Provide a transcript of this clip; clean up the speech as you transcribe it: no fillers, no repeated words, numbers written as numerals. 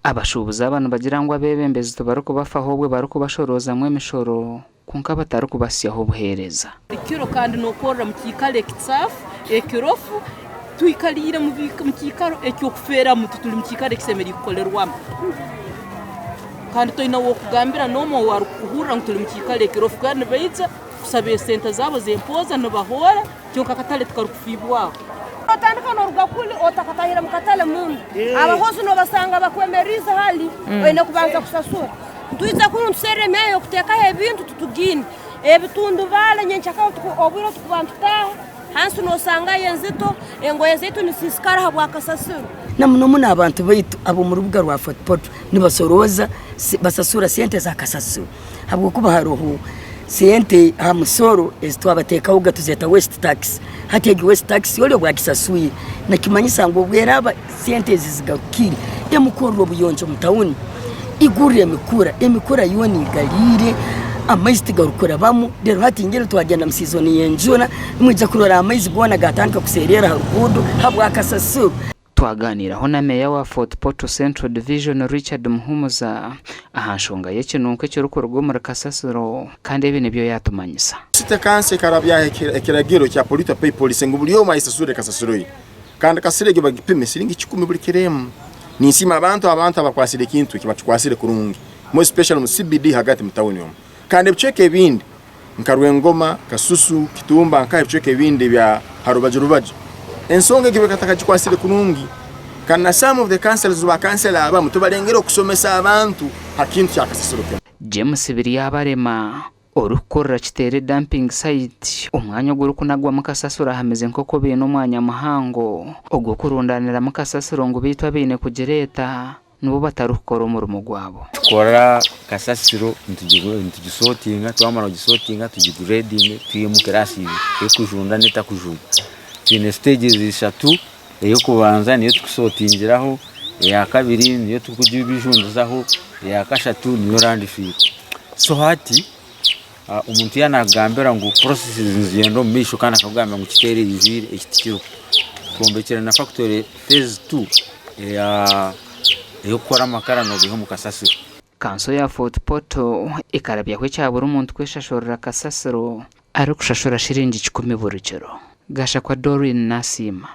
Abashuubuzi aba nibagira ngu abeebembezi tibarikubafaho obwo barikubashoroozamu emishoro kwonka batarikubahitsyaho obuheereza. Ekiro kandi nokorra mu kiikaro ekicaafu, ekirofu, twikaliire mu kiikaro eky'okufeeramu, tituli mu kiikaro ekisemeriire kukolerwamu. Kandi toine ow'okugambira n'omu ow'arukukuhurra ngu tuli mu kiikaro ekirofu kandi nibaija kusaba esente zaabo z'empooza nibahoora kyonka akatale tikarukufiibwaho. Otandika noruga kuli otakatahire mu katale munda, abahozi nobasanga bakwemeriize hali, oine kubanza kusasura. Nitwija kunu nituserra emyanya y'okuteekaho ebintu titugiine. Ebitundubaare nyenkyakare obwire obu tukuba nitutaaha, hansi nosangayo enzito, engoye zaitu nizisiisikara habwa kasasiro. Na muno muno abantu baitu ab'omu rubuga rwa Fort Portal nibasorooza basasura sente za kasasiro habwokuba haroho sente ha musoro ezi twabateekahoga tuzeeta waste tax. Hati egi waste tax ori obu agisaswire nikimanyisa ngu obu eraaba sente ezi zigarukire emukorre obuyonjo omu tawuni, igurre emikura, emikura yoona igariire, amaizi tigarikurabamu, reero hati mbwenu twagenda omu siizoni y'enjura nimwija kurora amaizi goona gaatandika kuseereera aha ruguudo habwa kasasiro. Twaganiiraho na Meeya wa Fort Portal Central Division Richard Muhumuza aha nshonga y'ekinunko ekirikuruga omuri kasasiro kandi ebi nibyo yaatumanyisa. City Council ekarabyaho ekiragiro kya Polluter Pay Policy ngu buri omwe ayesasurire kasasiro ye kandi kasasiro egyo bagipime siringi kikumi buri kiro emwe. Ninsiima abantu abantu abakwasire ekintu eki bakikwasire kurungi more especially omu CBD hagati mu tawuni omu kandi ebicweka ebindi nka Rwengoma, Kasusu, Kitumba nkaha ebicweka ebindi ebya harubaju rubaju ensonga egyo batakagikwasire kurungi kandi na some of the councillors ba kansela abamu tibarengere okusomesa abantu ha kintu kya kasasiro kinu. James Biryabarema, orikukorera Kiteere Dumping Site, omwanya ogurikunagwamu kasasiro ahamize nk'oku baine omwanya muhango ogw'okurundaaniramu kasasiro ngu beitu abaine kugireeta nibo batarikukora omurimo gwabo. Tukora kasasiro nitugisotinga, twamara kugisotinga tugiguredinge twihemu kirasi ibiri, erikujunda n'etarikujunda. Twine siteegi ishatu, ey'okubanza niyo turikusotingiraho, eyakabiri niyo turikugibijundizaho, eyakashatu niyo landfill. So hati omuntu yaaba nakugambira ngu processes nizigyenda omu maisho kandi akakugambira ngu kiteera eijwire, eki tikiriho. Twombekire na factory phase two ey'okukora amakara noogaiha omu kasasiro. Kanso ya Fort Portal ekarabyaho ekya buri muntu kweshashurira kasasiro arikushashura shiringi kikumi buri kiro. Gashakwa Doreen Nasiima.